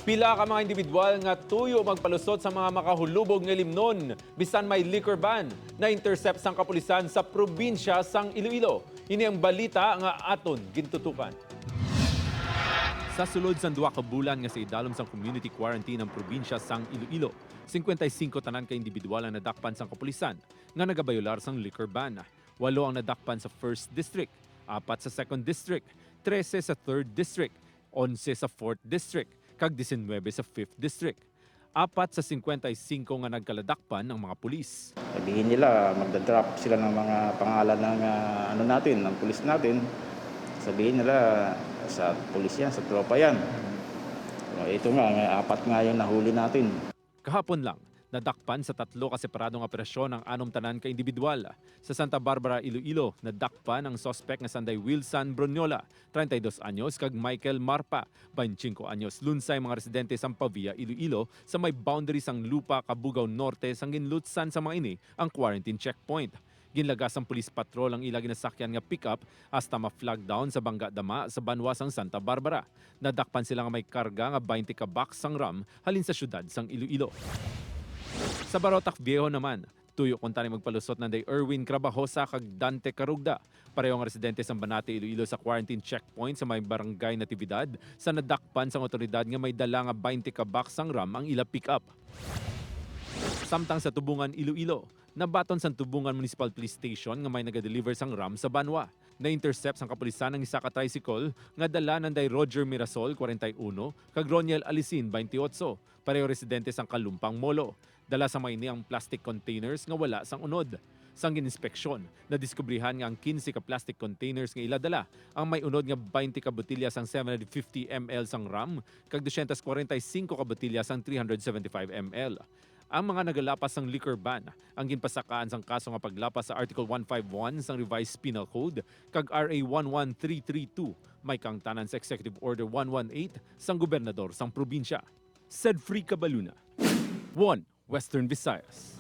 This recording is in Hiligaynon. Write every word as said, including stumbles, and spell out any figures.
Pila ka mga individual nga tuyo magpalusot sa mga makahulubog nga limnon bisan may liquor ban na-intercept sang kapulisan sa probinsya sang Iloilo. Ini ang balita nga aton gintutukan. Sa sulod sang duha ka bulan nga sa idalom sang community quarantine ang probinsya sang Iloilo, singkwenta y singko tanan ka individual ang nadakpan sang kapulisan nga nagabayolar sang liquor ban. Walo ang nadakpan sa First District, apat sa Second District, trese sa Third District, onse sa Fourth District, kag disinwebe sa Fifth District. Apat sa singkwenta y singko nga nagkaladakpan ang mga pulis. Sabihin nila, magda-drop sila ng mga pangalan ng ah, ano natin, ng pulis natin. Sabihin nila, sa pulis yan, sa tropa yan. So, ito nga, may apat nga yung nahuli natin. Kahapon lang, nadakpan sa tatlo ka separadong operasyon ang anom tanan ka individual. Sa Santa Barbara, Iloilo, nadakpan ang suspek nga sanday Wilson Broniola, treinta y dos anyos, kag Michael Marpa, veinticinco anyos, lunsay mga residente sang Pavia, Iloilo, sa may boundary sang Lupa, Cabugao Norte, sang ginlutsan sa mga ini ang quarantine checkpoint. Ginlagas sang police patrol ang ila ginasakyan nga pick-up hasta ma-flag down sa Bangga Dama sa banwa sang Santa Barbara. Nadakpan sila nga may karga nga twenty ka box sang rum halin sa siyudad sang Iloilo. Sa Barotac Viejo naman, tuyo kuntani magpalusot nanday Erwin Crabajosa kag Dante Carugda, pareho nga residente sang Banate, Iloilo, sa quarantine checkpoint sa may barangay Natividad, sa nadakpan sang awtoridad nga may dala nga twenty ka box sang rum ang ila pick-up. Samtang sa Tubungan, Iloilo, nabaton sang Tubungan Municipal Police Station nga may nagadeliver sang rum sa banwa. Na-intercept sang kapulisan ang isa ka tricycle nga dala nanday Roger Mirasol, kwarenta y uno, kag Roniel Alisin, baynte otso, pareho residente sang Kalumpang Molo. Dala sa may ini ang plastic containers nga wala sang unod. Sang gin-inspeksyon, nadiskubrihan nga ang kinse ka plastic containers nga ila dala ang may unod nga twenty ka botelya sang seven hundred fifty M L sang rum kag dosyentos kwarenta y singko ka botelya sang three hundred seventy-five M L. Ang mga nagalapas sang liquor ban ang ginpasakaan sang kaso nga paglapas sa Article one five one sang Revised Penal Code kag R A one one three three two, may kaangtanan sa Executive Order one one eight sang gobernador sang probinsya. Sedfrey Cabaluna, One Western Visayas.